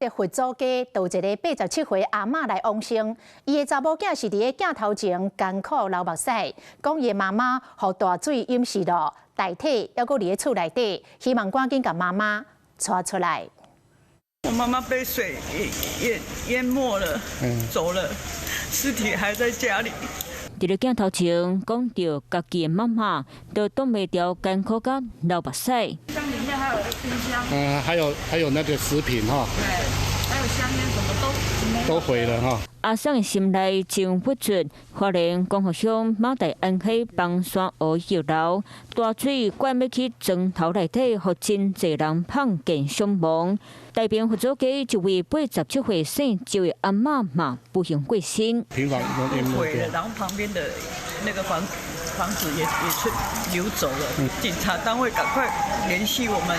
佛祖街就一个87歲阿嬤來往生，伊的查某囝是佇咧鏡頭前艱苦流目屎，講伊的媽媽予大水淹死咯，大體猶閣佇咧厝內底，希望趕緊共媽媽帶出來。我媽媽被水淹沒了，走了，屍體還在家裡。佇咧鏡頭前講著家己的媽媽，都擋袂牢艱苦佮流目屎。箱裡面還有冰箱，嗯，還有那個食品哈，對，還有香菸，什麼都都毀了哈。阿桑的心內真鬱卒，花蓮光復鄉馬大安溪枋山湖一樓大水灌欲去磚頭內底，予真濟人碰見傷亡。大坪佛祖街一位87歲姓周的阿嬤嘛不幸過身。平房毀了，然後旁邊的那個房子也出流走了。警察單位趕快聯繫我們，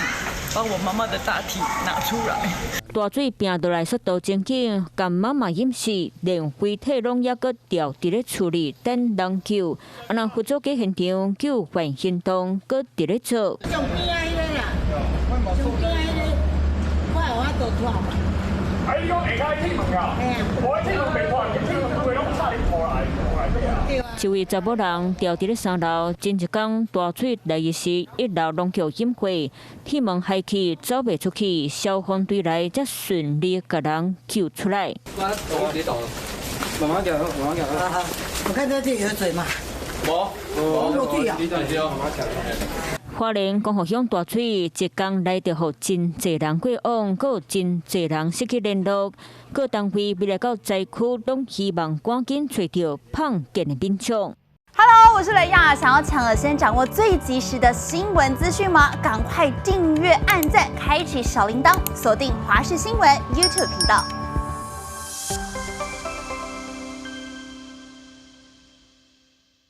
把我媽媽的大體拿出來。大水拚落來速度真緊，共媽媽淹死，連遺體攏猶閣吊佇咧厝裡等人救。啊，若佛祖街現場救援行動閣佇咧做。上邊仔彼個啦，上邊仔彼個，看有法度脫無？哎，你講下跤鐵門啊？無鐵門袂脫，鐵門規攏插入土內，土內底啊。一位查某人吊佇咧三樓，前一工大水來時，一樓攏予淹過，鐵門開去走袂出去，消防隊來才順利共人救出來。慢慢行，慢慢行。我看這裡有水嗎？無，無水啊。花蓮光復鄉大水一工來著予真濟人過往，閣有真濟人失去聯絡。各單位欲來到災區，攏希望趕緊揣著碰見的民眾。 Hello，我是雷亞，想要搶先掌握最及時的新聞資訊嗎？趕快訂閱、按讚、開啟小鈴鐺，鎖定華視新聞 YouTube 頻道。